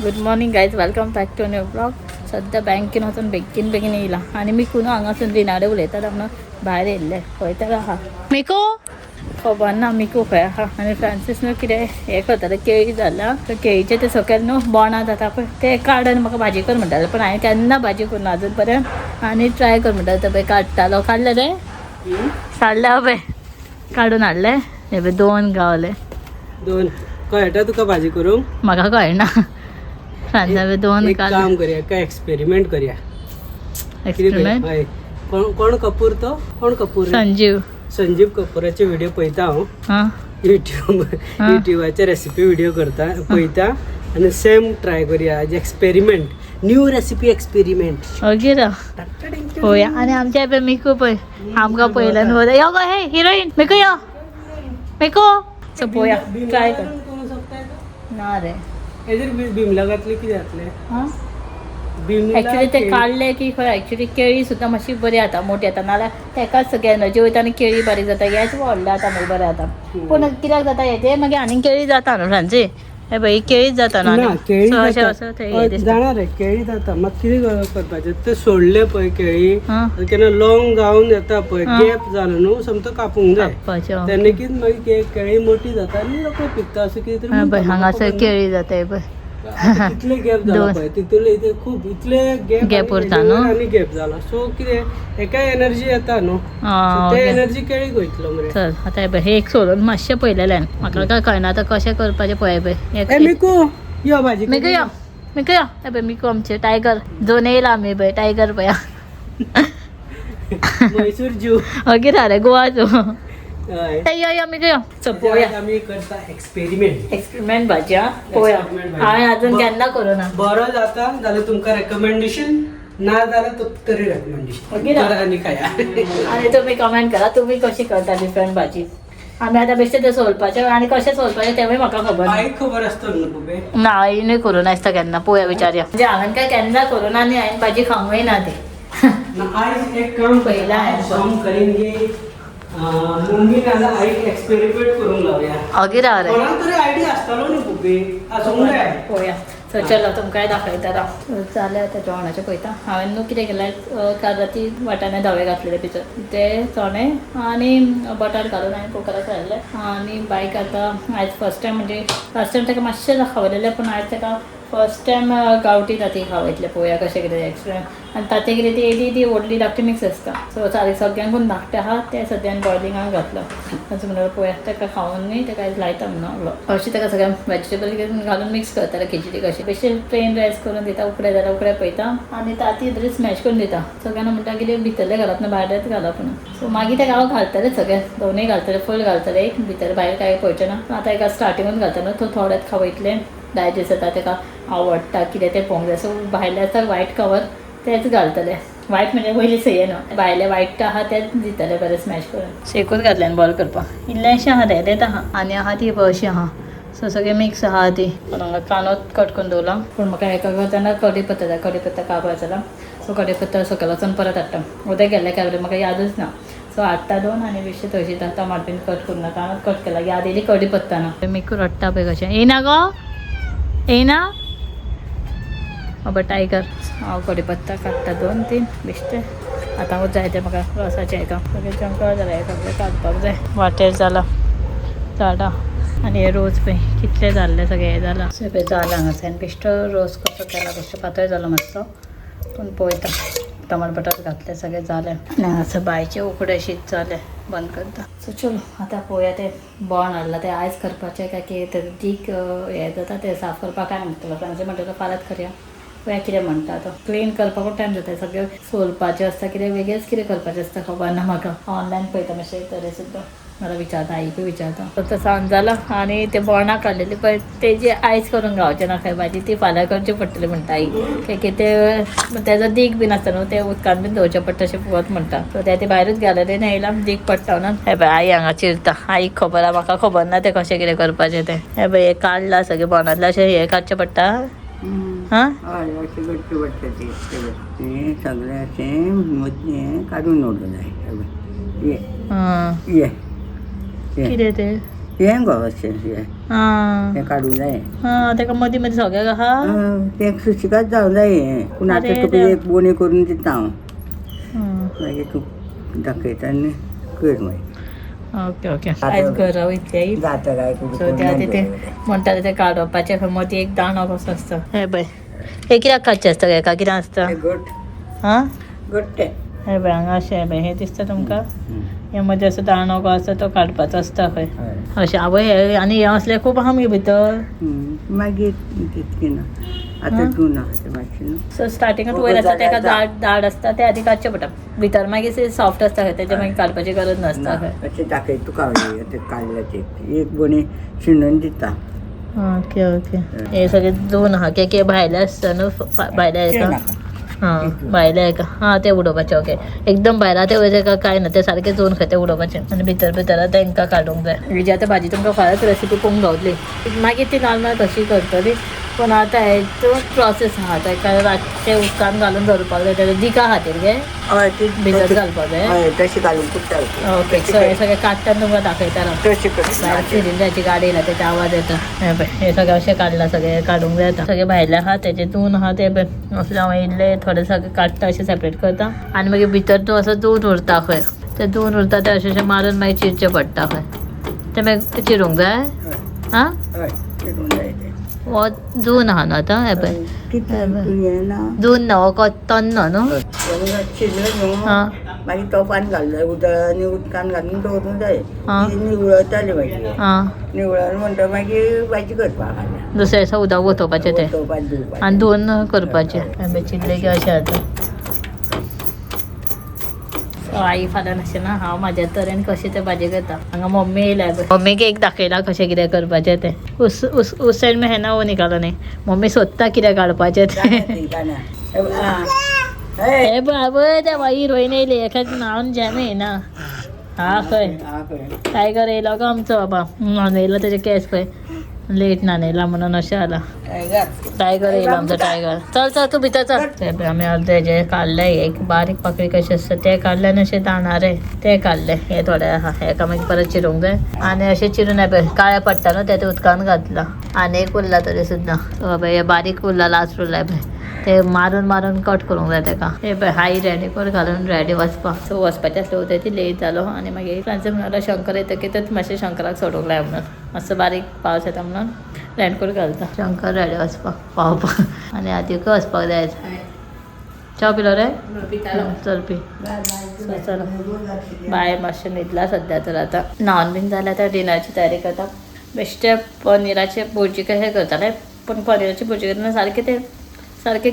Good morning guys, welcome back to new vlog. सद्या बँकेन वचून बेगीन बेगीन येयला आनी मिकू न्हू हांगासून रिनाडे उलयता म्हणून भायर येयल्ले पळयता आहा. मिकू खबर ना मिकू खंय आहा. आनी फ्रांसीस न्हू कितें हें करताले, केळी जाल्या तर केळीचे ते सकयल न्हू बोणां जाता पळय ते काड आनी म्हाका भाजी कर म्हणटाले, पण हांवें केन्ना भाजी करूं ना अजून पर्यंत. आनी ट्राय कर म्हणटाले, ते पळय काडटालो. काडले रे, काडले पळय, काडून हाडले. हे पळय दोन गावले. दोन कळटा तुका भाजी करूंक? म्हाका कळना. फ्रांसा दोन एक काडले. काम करया, काय एक्सपेरिमेंट करया. एक्सपेरिमेंट? हय, कोण कोण कपूर, तो कोण कपूर रे? संजीव. संजीव कपूराचे व्हिडिओ पळयता हांव हां. युट्यूब. हा. युट्यूबाचे रेसिपी व्हिडिओ करता पळयता आनी सेम ट्राय करया आज. Experiment, new recipe experiment. Okay पळोवया. आनी आमच्या पळय मिकू पळय आमकां पळयल्यान वता. यो गो हे हिरोईन मिकू, यो मिकू. सो पळोवया, ट्राय कर. ना रे. हेजेर बिमला घातली कितें जातलें? हां. बिमला. एक्चुली ते काडले की खंय एक्चुली केळी सुद्दां मातशी बरी जाता, मोठी जाता. नाल्यार तेकाच सगळें एनर्जी वयता आनी केळी बारीक जाता. हेच व्हडलें जाता मागीर बरें जाता. पूण कित्याक जाता हें तें मागीर आनीक केळी जाता न्हू फ्रांसी, हे पळय ही केळीच जाता न्हू ना आनीक. केळी So अशें जाता. असं ते हय, हें दिसता. जाणा रे, केळी जाता. मात कितें करपाचें, ते सोडले पळय केळी हां. केन्ना लॉंग जावन येता पळय, हां. गॅप जालो न्हू समतो कापूंक जाय. कापपाचें. तेन्ना कितें मागीर केळी मोठी जाता आनी रोखडे पिकता अशें कितें तरी हा म्हणटा. पळय म्हाका हांगासर खबर ना. केळी जाता हे पळय. आता कितले गॅप जाला दोन. पळय तितून इथे खूप इतले गॅप. Gap उरता न्हू? आनी गॅप जाला, सो कितें एका एनर्जी येता न्हू. आं, ते ओके. एनर्जी केळीक वयतलो मरे. चल आतां हे पळय हे एक सोडून मातशें पळयलेलें, म्हाका काय कळना आतां कशें करपाचें. पळय पळय ए मिकू, यो भाजी. मिकू यो, मिकू यो. हे पळय मिकू आमचे टायगर दोन येयला. आमी पळय टायगर पळया. मैसूर जीव. ओके रे, गोवा जू. हय. ए, यो यो मिकू यो. चल पळोवया. आज आमी करता एक्सपेरिमेंट. एक्सपेरिमेंट भाजी आं, पळोवया. Experiment भाजी. हांवें अजून केन्ना करूं ना. बरो जाता जाल्यार तुमकां रेकमेंडेशन, ना जाल्यार तरी रेकमेंडेशन. ओके ना? करा आनी खाया. आनी तुमी कमेंट करा तुमी कशी करता डिफरंट भाजी. आमी आतां बेश्टे ते सोलपाचें आनी कशें सोलपाचें तेंवूय म्हाका खबर ना. आईक खबर आसतलो न्हू खुबे. ना, आईनूय करूं नासता केन्ना. पळोवया, विचारया. म्हणजे हांवें काय केन्ना करूं ना आनी हांवें भाजी खावंकय ना ती. ना, आज एक काम पहिला आहे. आज हम करेंगे मुंगी नाजाल्यार आईक एक्सपेरिमेंट करूंक लावया. ओगी राव रे. कोणाक तरी आयडिया आसतलो न्हू खुबे, आसूंक जाय. पळोवया. सो चलो तुमकांय दाखयता राव. जालें आतां जेवणाचें पळयता. हांवें न्हू कितें केलें, काल राती वाटाणे धवे घातलेले भितर, ते चणे आनी बटाट घालून हांवें कुकराक घातले. आनी बायक आतां आयज फर्स्ट टायम, म्हणजे फर्स्ट टायम ताका मातशें खावयलेलें, पूण आयज ताका फर्स्ट टायम गांवठी ताती खावयतलें. पळोवया कशें कितें एक्सपिरियन्स. आनी ताती कितें ती येदी ती व्हडली धाकटी मिक्स आसता. सो सारकें सगळ्यांकून धाकटें आहा तें सद्यान बॉयलिंगाक घातलां. अशें म्हणल्यार पळोवया ताका खावन न्ही ताका आयज लायता म्हणून. अशें ताका सगळें वेजिटेबल घालून मिक्स करताले खिचडी कशी. बेश्टे प्लेन रायस करून दिता, उकडे जाल्यार उकडे पळयता आनी ताती बरी स्मॅश करून दिता. सगळ्यांना म्हणटा कितें भितरलें घालप ना, भायलेंच घालप म्हणून. सो मागीर ताका हांव घालतलें सगळें, दोनूय घालतलें, फूल घालतलें, एक भितर भायर कांय पळोवचें ना. आतां एका स्टार्टिंगूच घालता न्हू, तो थोडेंच खावयतलें, डायजेस्ट जाता, ताका आवडटा कितें तें पळोवंक जाय. सो भायलें आसता वायट कवर तेच घालतले. वायट म्हणजे वयलें सही न्हू, भायलें वायट आहा तेच दितले बरें स्मॅश करून. शेकूच घातल्यान बॉयल करपाक. इल्लेंशें आहा तें आहा आनी आहा ती अशी आहा. सो सगळें मिक्स आहा ती. हांगा कांदोच कट करून दवरला, पूण म्हाका हेका करतना कडी पत्ता जाय. कडी पत्ता काबार जाला. सो कडी पत्ता सकयल वचून परत हाडटा. उदक गेल्लें काय म्हाका यादूच ना. सो हाडटा दोन आनी बेश्टे थंयशी टमाट बीन कट करून कांदोच कट केला, याद येयली कडी पत्ता ना. मिकू रडटा पळय कशें. येयना गो, येयना अबे टायगर. हांव कडी पत्ता काडटा दोन तीन बेश्टे. आतां जाय तें म्हाका रोसाचें हेका सगळें जंगल जालें, हें सगळें काडपाक जाय. वाटेर जाला झाडां आनी हे रोज पळय कितले जाल्ले, सगळें हें जालां. सगळें जालां हांगासर. आनी बेश्टो रोस कसो केला, बेश्टो पातळ जालो मातसो, पूण पळयता. टमाट बटाट घातले, सगळें जालें. आनी हांगासर बायचें उकडें शीत जालें, बंद करता. सो चलो आतां पळोवया तें बोण हाडलां तें आयज करपाचें काय कितें. तें दीक हें जाता तें साफ करपाक काय म्हणटलो फ्रांसी, म्हणटलो फाल्यांत करया. पळोवया कितें म्हणटा तो. क्लीन करपाकूच टायम जाता, सगळें सोलपाचें आसता, कितें वेगळेंच कितें करपाचें आसता, खबर ना म्हाका. ऑनलायन पळयता मातशें तरी सुद्दां मला विचारता, आईकूय विचारता. फक्त सांज जाला आनी ते बोणां काडलेली पळय तेजी आयज करून खावचें ना खंय भाजी, ती फाल्यां करची पडटली म्हणटा आई. कित्याक ते तेजो दीक बीन आसता न्हू, ते उदकान बीन धुवचें पडटा अशें फुगत म्हणटा. सो ते भायरूच गॅलरीन येयला, दीक पडटा न्हू. हे पळय आई हांगा चिरता. आईक खबर आहा, म्हाका खबर ना तें कशें कितें करपाचें तें. हे पळय हे काडलां सगळें बोणांतलें, अशें हें काडचें पडटा. हां. हय, अशें करचें पडटा तें. तें सगळें अशें मदलें काडून उडोवंक जाय. हे हां. हे हे कितें तें? हें गो अशें हें. आं. हें काडूंक जाय. आं, तेका मदीं मदीं सगळें आहा. तें सुशिगाद जावं जाय हें, पूण आतां अरे तुका देवा. एक बोणी करून दिता हांव. हं. मागीर तूं दाखयता आनी कर मागीर. ओके ओके, आयज घरा वयतली. जाता काय सो त्या आदी ते म्हणटाले ते काडपाचें खंय मदीं एक दांडो कसो आसता. हे पळय, हे कित्याक काडचें आसता हेका कितें आसता? घट. हां. घट तें. हे पळय हांगा अशें, हे पळय हें दिसता तुमकां, हे मदीं असो दांडो कसो आसता तो काडपाचो आसता खंय. हय. अशें आवय, हे आनी हें असलें खूब आहा मगे भितर. मागीर तितकें ना आतां, जून आहा तें मातशें न्हू. सो स्टार्टिंगात वयर आसता तेका दाट दाट आसता, ते आदी काडचें पडटा. भितर मागीर सॉफ्ट आसता खंय, तेजें मागीर काडपाची गरज नासता खंय. अशें दाखयता तुका हांव, आतां काडल्या ते एक बोणी शिंदून दिता. ओके ओके, हे सगळे दोन आहा के के भायले आसता न्हू, भायले ते हाका. नाका. हां, भायले हाका, हां ते उडोवपाचे. ओके, एकदम भायला ते वयता काय ना, ते सारखे जोन खंय ते उडोवपाचे आनी भितर भितर तेंकां काडूंक जाय. म्हणजे आतां भाजी तुमकां फाल्यां रेसिपी पळोवंक गावतली, मागीर ती नॉर्मल कशी करतली. पूण आतां हेतून प्रोसेस आहा, ताका रातचें उदकान घालून दवरपाक जाय तेका दिका खातीर गे. हय, ती भिजत घालपाक जाय. हय, तशें घालूंक पडटा. ओके, सो हे सगळें काडटा तुमकां दाखयता हांव. तशें भायर कर. सिरिंजाची गाडी येयला, तेचा आवाज येता. हे पळय, हे सगळें अशें काडलां, सगळें काडूंक जाय आतां. सगळें भायलें आहा तेजे दोन आहा ते पळय, असलें हांव येयल्ले थोडे सगळें काडटा, अशें सेपरेट करता आनी मागीर भितर तूं असो दूद उरता खंय, ते दूद उरता ते अशें अशें मारून मागीर चिरचें पडटा खंय, ते मागीर चिरूंक जाय. आं. हय, चिरूंक जाय तें. हो जून आहा न्हू आतां, हे पळय. कितें हें ना. जून ना, हो तन्नो न्हू. चिरलें न्हू, आं. मागीर तोपान घालूं जाय उदक आनी उदकान घालून दवरूंक जाय. आं. ती निवळताली मागीर. आं. निवळून म्हणटा मागीर भाजी करपाक घालया. दुसऱ्या दिसा उदक ओतोवपाचें तें. वतोवपाक दिवपाचें. आनी धुवन करपाचें. आंबे चिरले की अशें जाता. सो आई फाल्यां अशें ना, हांव म्हाज्या तरेन कशें तें भाजी करता. हांगा मम्मी येयल्या पळय, मम्मीक एक दाखयला कशें कितें करपाचें तें. उस उस उस सायड में है ना, वो निकालो न्ही. मम्मी सोदता कितें काडपाचें तें. हे पळय, त्या बाई हिरोईन येयली, एका न्हावन जॅम येयना हा खंय. टायगर येयलो गो आमचो बाबा, न्हाणयलो तेजे केंस पळय, लेट न्हाणयला म्हणून अशें जाला. टायगर येयलो आमचो टायगर. चल चल तूं भितर चल. ते पळय आमी अर्दे जे काडले, एक बारीक पाकळी कशी आसता ते काडले आनी अशें दाणारे ते काडले. हे थोडे आहा, हेका मागीर परत चिरूंक जाय. आनी अशें चिरून हे पळय काळे पडटा न्हू ते उदकान घातला. आनी एक उरला तरी सुद्दां पळय, हे बारीक उरला, लास्ट उरला पळय, ते मारून मारून कट करूंक जाय तेका. हे पळय हाय रेडी कर घालून रेडी वचपाक. सो वचपाचें आसलें उदय ती लेट जालो आनी मागीर फ्रांसीस म्हणालो शंकर येतकीच मातशें शंकराक सोडूंक लाय म्हणून, मातसो बारीक पावस येता म्हणून रेनकोट घालता. शंकर रेडी वचपाक पावपाक आनी आदिकूय वचपाक जाय. च्या पिलो रे? चल पी. चल बाय. मातशें न्हिदला सद्या तर, आतां न्हावन बीन जालें, आतां डिनरची तयारी करता. बेश्टे पनीराचे भुर्जी कशें करताले, पूण पनीराची भुर्जी करतना सारकें ते सारके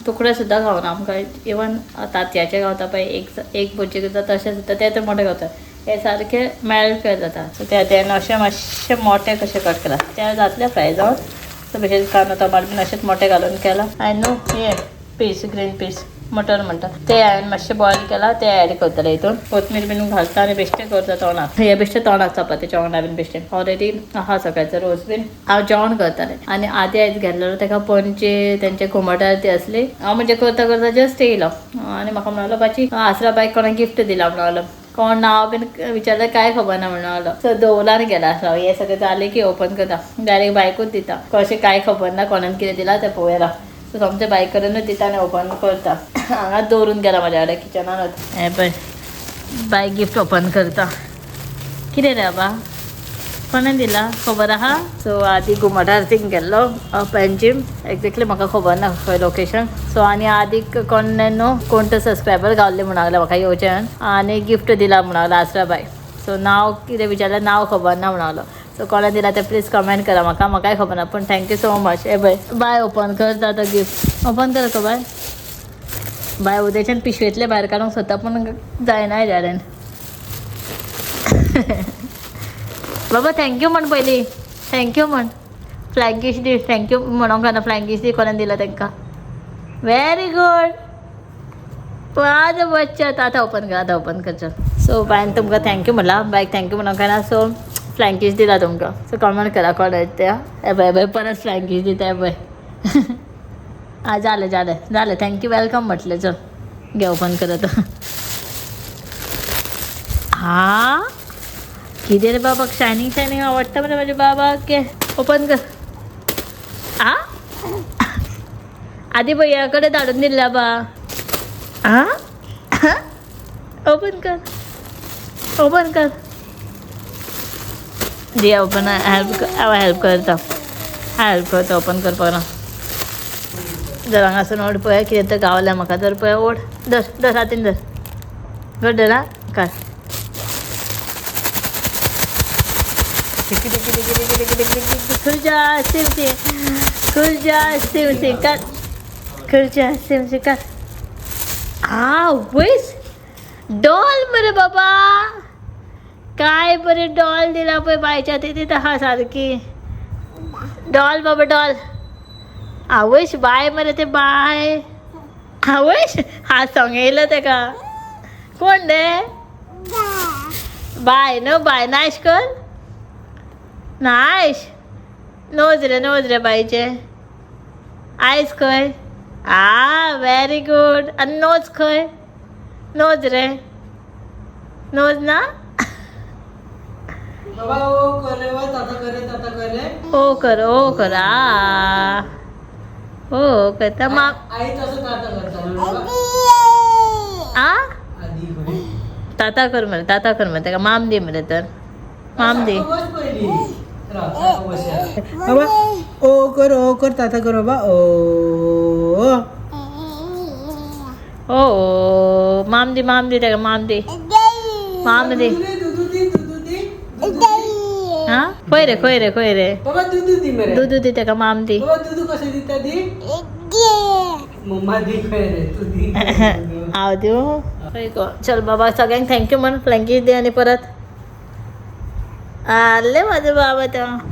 तुकडे सुद्दां गावना आमकां. इवन तांतयाचे गावता पळय, एक एक भुर्जी करता तशें सुद्दां ते तर मोठे गावता, हे सारके मेल्ट जाता. सो ते तें अशें मातशें मोटे कशें कट केला ते जातले फ्राय जावन. सो भशेन कांदो टमाट बीन अशेंच मोटे घालून केला. आनी न्हू हे पीस, ग्रीन पीस मटर म्हणटा ते हांवें मातशें बॉयल केला, ते एड करतले हितून. कोथमीर बीन घालता आनी बेश्टें करता तोंडाक, हे बेश्टें तोंडाक चपातीच्या वांगडा बीन बेश्टें. ऑलरेडी आहा सकाळचो रोस बीन. हांव जेवण करतालें आनी आदी आयज गेल्लो ताका पणजे तेंचे घुमट आरती आसली. हांव म्हणजे करता करता जस्ट येयलो आनी म्हाका म्हणलो बाची आसरा बायक कोणा गिफ्ट दिला म्हणलो, कोण नांव बीन विचारलें काय खबर ना म्हणलो. सो दवलान गेला आसा, हे सगळें जालें की ओपन करता डायरेक्ट बायकूच दिता, कशें काय खबर ना कोणान कितें दिलां तें पळोवया. सो आमच्या बायक कडेनूच दिता आनी ओपन करता. हांगाच दवरून गेला म्हाज्या कडेन किचनानूच. हें पळय बायक गिफ्ट ओपन करता. कितें रे बाबा कोणें दिला खबर आहा? सो आदी घुमट आरतीक गेल्लो पेंजीम, एक्झॅक्टली म्हाका खबर ना खंय लोकेशन. सो आनी आदीक कोण न्हू कोण तो सबस्क्रायबर गावल्ले म्हणूंक लागले म्हाका येवचें आनी गिफ्ट दिला म्हणूंक लागलो आसरा बाय. सो नांव कितें विचारलें, नांव खबर ना म्हणूंक लागलो. सो कोणें दिला तें प्लीज कमेंट करा म्हाका, म्हाकाय खबर ना, पूण thank you so much. हे पळय बाय ओपन करता तो गिफ्ट, ओपन कर गो बाय. बाय उद्याच्यान पिशवेंतले भायर काडूंक सोदता पूण जायना हेज्यान. बाबा thank you म्हण पयलीं, thank you म्हण, फ्लायंग दी, thank you म्हणोंक जायना, फ्लायंग दी कोणें दिला तांकां. व्हेरी गुड वाज बच्चा. आतां ओपन कर, आतां ओपन कर चल. सो बायन तुमकां thank you म्हणलां, बायक thank you म्हणोंक जायना. सो फ्लायंग किस दिला तुमकां, सो कमेंट करा कोण ते. हे पळय पळय परत फ्लायंग किस दिता पळय. आं जालें जालें जालें, thank you welcome म्हटलें. चल घे ओपन कर आतां. हा कितें रे बाबाक शायनींग शायनींग आवडटा मरे म्हाज्या बाबाक. घे, ओपन कर. आ, आदी भैया कडेन धाडून दिल्ला बा. आ, ओपन कर, ओपन कर. दिया ओपन. हेल्प, हांव हेल्प करता, हेल्प करता ओपन करपाक ना. जर हांगासून ओड पळय, कितें तर गावलें म्हाका. धर पळय, ओड, धर धर, हातीन धर, घट धर. काड. खुल जा सिम सिम, खुल जा सिम सिम, काड. खुल जा सिम सिम, काड. आ वयस, डॉल मरे बाबा. काय बरें डॉल दिला पळय बायच्या. ती आहा सारकी डॉल बाबा, डॉल. आवयश, बाय मरे ते बाय. आवयश, हांसोंक येयलो तेका. कोण रे? बाय न्हू? बाय नाश कर, नाश. नोज रे, नोज रे बायचे. आयज खंय? आ, व्हेरी गुड. आनी नोज खंय? नोज रे, नोज ना. बाबा, ओ करे वा, ताता करे, ताता करे. ओ कर, ओ कर, आ, हो करता मा. आई तसं ताता करता बाबा. आ. आधी होय. ताता कर मरे, ताता कर मरे. ताका माम दी मरे, तर माम दी. सारखं बस पहिली. राव, सारखं बस यार. बाबा, ओ कर, ओ कर, ताता कर बाबा, ओ. ओ, माम दी, माम दी ताका, माम दी, माम दी. दुधू दी, दुधू दी, दुधू दी. हा, खंय रे, खंय रे, खंय रे? बाबा, दुधू दी मरे. दूध दी ताका, माम दी. बाबा, दुधू कसं दिता? दी मम्मा, दी. खंय रे तू? दी दुधू. हांव दिवं? खंय गो? चल बाबा, सगळ्यांक थँक्यू म्हण. फ्लँकी दी आनी परत आले. म्हाजो बाबा तो.